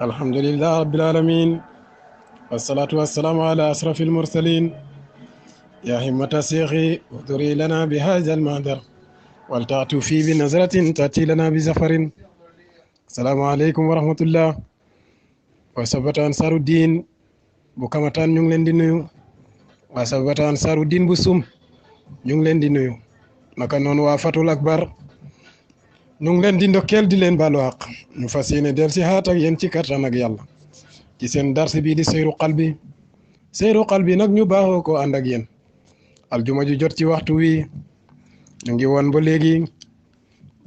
الحمد لله رب العالمين والصلاة والسلام على أشرف المرسلين يا همة الشيخ اهدري لنا بهذا المهدر ولتعطوا في بنظرة تأتي لنا بزفر. السلام عليكم ورحمة الله وسبت أنصار الدين بكمتان نيون دي نيو وسبت أنصار الدين بسوم نيون دي نيو naka noonu waa Fatul Akbar ñu ngi leen di ndokkeel di leen baalu àq ñu fas yéene del si xaat ak yéen ci kattan ak yàlla ci seen dars bii di Seyru Qalbi nag ñu baaxoo ko ànd ak yéen aljuma ju jot ci waxtu wi ñu ngi woon ba léegi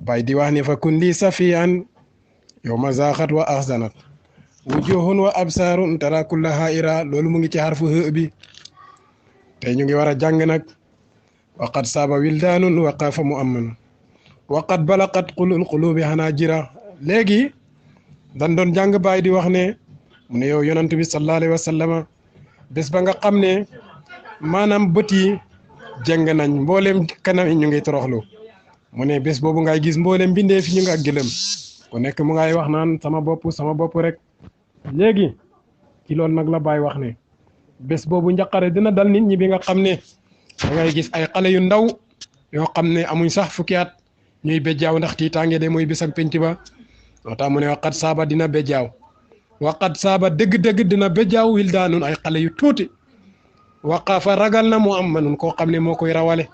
bay di wax ne fa kun li safiyan yow ma zaaxat wa axsanat wujuhun wa absaarun tara kulla haira loolu mu ngi ci xarfu hë bi tey ñu ngi war a jàng nag waqad saaba wildaanun wa qaafa mu'amman waqad balaqat qulubi hanajira léegi dan doon jàng baay di wax ne mu ne yow yonent bi sallallahu alayhi wa sallama bés ba nga xam ne maanaam bët yi jeng nañ mbooleem kanam yi ñu ngi toroxlu mu ne bés boobu ngay gis mbooleem bindee fi ñu ngi ak gëlëm ku nekk mu ngay wax naan sama bopp rek léegi ci loolu nag la baay wax ne bés boobu njaqare dina dal nit ñi bi nga xam ne da ngay gis ay xale yu ndaw yoo xam ne amuñ sax fukki at ñuy bejjaaw ndax tiitaange de mooy bés ak penc ba moo tax mu ne waqat saaba dina bejjaaw waqat saaba dëgg-dëgg dina bejjaaw wildaanun ay xale yu tuuti waqaafa ragal na mu am manun koo xam ne moo koy rawale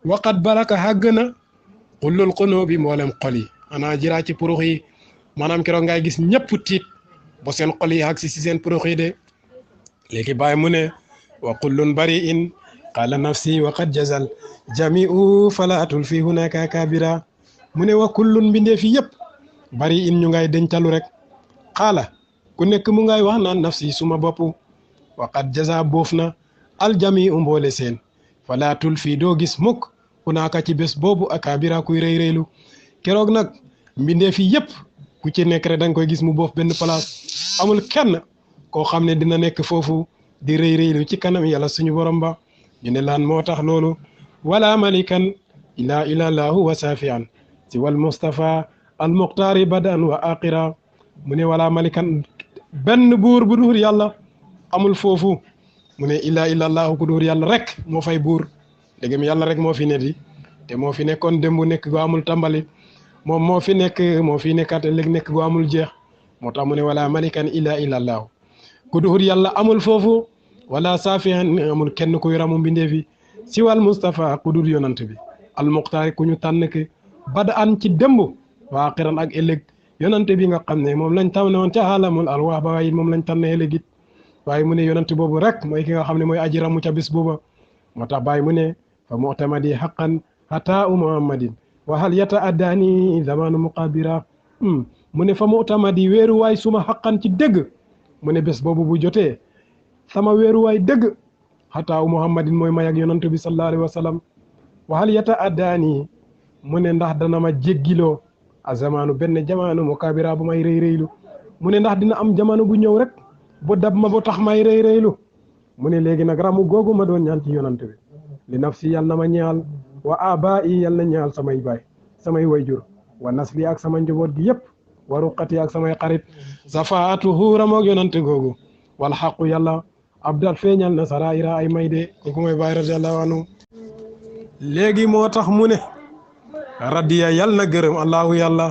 waqat baraka xàgg na xullul xunoo bi mboolem xol yi ana jiraa ci purux yi maanaam keroog ngay gis ñëpp tiit bo seen xol yi xag si seen purux yi de léegi bàyyi mu ne wa kullun bari in qala nafsi wa qad jazal jami'u falatul fi hunaka kabira mu ne wa kullun mbindee fi yëpp bari in ñu ngay dencalu rek xaala ku nekk mu ngay wax naan nafsi suma bopp wa qad jaza boof na al jami'u mboole seen falatul fi doo gis mukk hunaka ci bés boobu akabira kuy rëy rëylu keroog nag mbindee fi yëpp ku ci nekk rek da nga koy gis mu boof benn place amul kenn koo xam ne dina nekk foofu di rëy rëylu ci kanam yàlla suñu borom ba ñu ne laan moo tax loolu wala malikan ila ilallahu wa safian si wal mustafa al muxtaari badan wa aqira mu ne wala malikan benn buur bu duur yàlla amul foofu mu ne ila ilallahu ku duur yàlla rek moo fay buur dégam yàlla rek moo fi ne di te moo fi nekkoon démb nekk gu amul tàmbali moom moo fi nekkaat léegi nekk gu amul jeex moo tax mu ne wala malikan ila ilallahu ku duur yàlla amul foofu wala safihan amul kenn kuy ramu mbindeefi si wal Mustafa ku dul yonant bi al muxtaar ku ñu tànn ke bada an ci démb waa xiran ak ëllëg yonante bi nga xam ne moom lañ tànn woon ca xaalamul alwaa ba waaye moom lañ tànn ëllëg it waaye mu ne yonante boobu rek mooy ki nga xam ne mooy aji ramu ca bis booba moo tax bàyyi mu ne fa mu'tamadi haqqan hataa u muhammadin wa hal yata addaani zamanu muqabira mu ne fa mu'tamadi weeru waay suma haqqan ci dëgg mu ne bés boobu bu jotee sama weeruwaay dëgg xataaw muhammadin mooy may ak yonantu bi sallallahu alayhi wa sallam waxal yata addaani mu ne ndax dana ma jéggiloo a zamanu benn jamano mu kabira bu may rëy rëylu mu ne ndax dina am jamono bu ñëw rek bu dab ma bu tax may rëy rëylu mu ne léegi nag ramu googu ma doon ñaan ci yonantu bi li nafsi yal na ma ñaal wa abaa'i yal na ñaal samay baay samay wayjur wa nasli ak sama njaboot gi yëpp wa ruqati ak samay xarit safaatuhu ramoog yonante googu wal xaqu yàlla abdal feeñal na saraira ay may de kooku mooy Baay radiyallahu anhu léegi moo tax mu ne radiya yal na gërëm allahu yàlla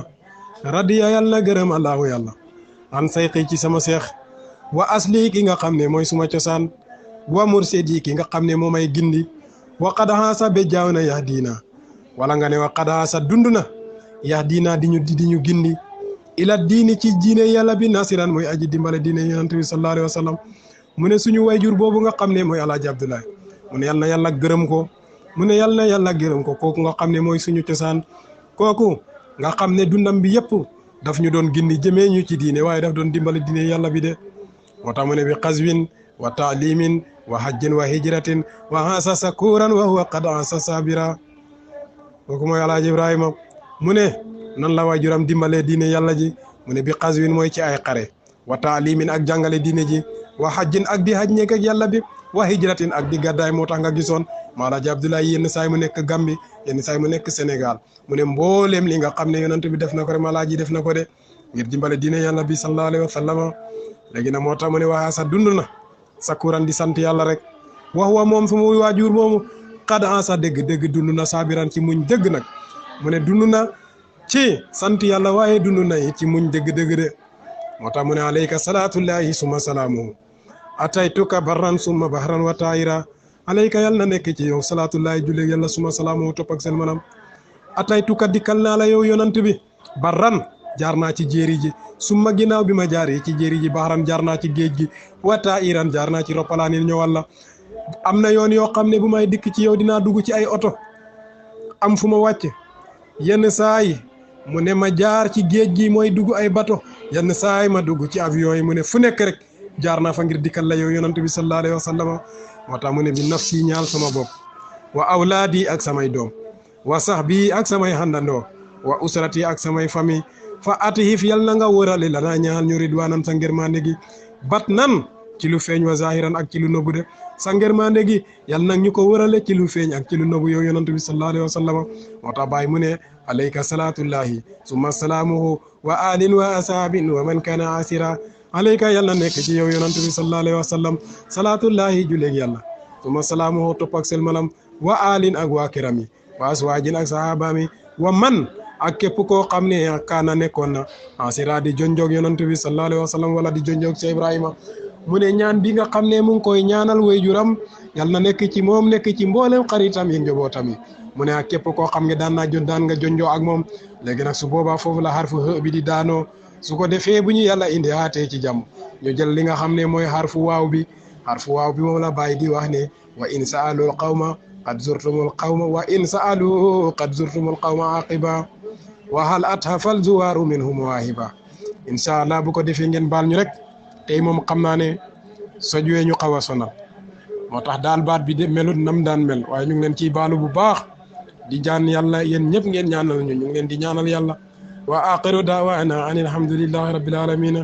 radiya yal na gërëm allahu yàlla an sayqi ci sama seex wa asli ki nga xam ne mooy suma cosaan wa mursidi ki nga xam ne moo may gindi wa qad haasa be jaaw na yax diina wala nga ne wa qad haasa dund na yax diina di ñu gindi ila diini ci diine yàlla bi nasiran mooy aji dimbale diine yonent bi sallallahu alayhi wa sallam mu ne suñu wayjur boobu nga xam ne mooy alaaji Abdoulaye mu ne yal na yàlla gërëm ko mu ne yal na yàlla gërëm ko kooku nga xam ne mooy suñu cosaan kooku nga xam ne dundam bi yëpp daf ñu doon gindi jëmee ñu ci diine waaye daf doon dimbale diine yàlla bi de moo tax mu ne bi qazwin wa taalimin wa hajjin wa hijratin wa hasa sakuran wa huwa qad hasa sabira kooku mooy alaaji Ibrahima mu ne nan la waajuram dimbalee diine yàlla ji mu ne bi qazwin mooy ci ay xare wa taalimin ak jàngale diine ji wa hajjin ak di haj nekk ak yàlla bi wa hijratin ak di gàddaay moo tax nga gisoon Maalaaji Abdoulaye yenn saay mu nekk Gambie yenn saay mu nekk Sénégal mu ne mbooleem li nga xam ne yonent bi def na ko rek Maalaaji def na ko de ngir dimbale diine yàlla bi sallallahu alayhi wa sallam léegi nag moo tax mu ne waa sa dund na sakuran di sant yàlla rek wax wa moom suma waajur moomu xad sa dëgg dund na sabiran ci muñ dëgg nag mu ne dund na ci sant yàlla waaye dund na ci muñ dëgg de moo tax mu ne alayka salaatullahi summa salaamuhu ataytuka barran summa bahran wa taayira alayka yàlla na nekk ci yow salaatullahi julle yàlla summa salaamuhu topp ak seen manam ataytuka dikkal naa la yow yonant bi barran jaar naa ci jéeri ji summa ginnaaw bi ma jaaree ci jéeri ji bahran jaar naa ci géej gi wa taayiran jaar naa ci roppalaan yi ñëwal la am na yoon yoo xam ne bu may dikk ci yow dinaa dugg ci ay oto am fu ma wàcc yenn saa yi mu ne ma jaar ci géej gi mooy dugg ay bato yenn saa yi ma dugg ci avion yi mu ne fu nekk rek jaar naa fa ngir dikkal la yow yonant bi sallallahu alayhi wa sallam moo tax mu ne bi nafsi ñaal sama bopp wa awlaadi ak samay doom wa sahbi ak samay handandoo wa usrati ak samay famille fa atihif yal na nga wërale lanaa ñaal ñu ridwaanan sa ngërmande gi bat nan ci lu feeñ wa zahiran ak ci lu nëbbu de sa ngërmande gi yal nag ñu ko wërale ci lu feeñ ak ci lu nëbbu yow yonant bi sallallahu alayhi wa sallam moo tax baay mu ne alayka salaatullahi summa salaamuhu wa alin wa asaabin wa man kana asira alayka yàlla nekk ci yow yonant bi sallallahu alayhi wa sallam salaatullahi juleeg yàlla summa salaamuhu topp ak selmalam wa alin ak waa kiram yi wa aswaajin ak sahabaami wa man ak képp koo xam ne kaana nekkoon na asira di jonjoog yonant bi sallallahu alayhi wa sallam wala di jonjoog ci Ibrahima mu ne ñaan bi nga xam ne mu ngi koy ñaanal wayjuram yal na nekk ci moom nekk ci mboolem xaritam yi njabootam yi mu ne ak képp koo xam ne daan nga jonjoo ak moom léegi nag su boobaa foofu la xarfu xë bi di daanoo su ko defee bu ñu yàlla indi haatee ci jàmm ñu jël li nga xam ne mooy xarfu waaw bi moom la bàyyi di wax ne wa in saalul qawma qad zurtumul qawma wa in saalu qad zurtumul qawma aqiba wa hal athafal zuwaaru minhum waahiba incha allah bu ko defee ngeen baal ñu rek tey moom xam naa ne sojwee ñu xaw a sonal moo tax daal baat bi de melut nam daan mel waaye ñu ngi leen ciy baalu bu baax di jaan yàlla yéen ñëpp ngeen ñaanal ñu ngi leen di ñaanal yàlla wa aqiru daawaana an alhamdulillahi rabbil alamina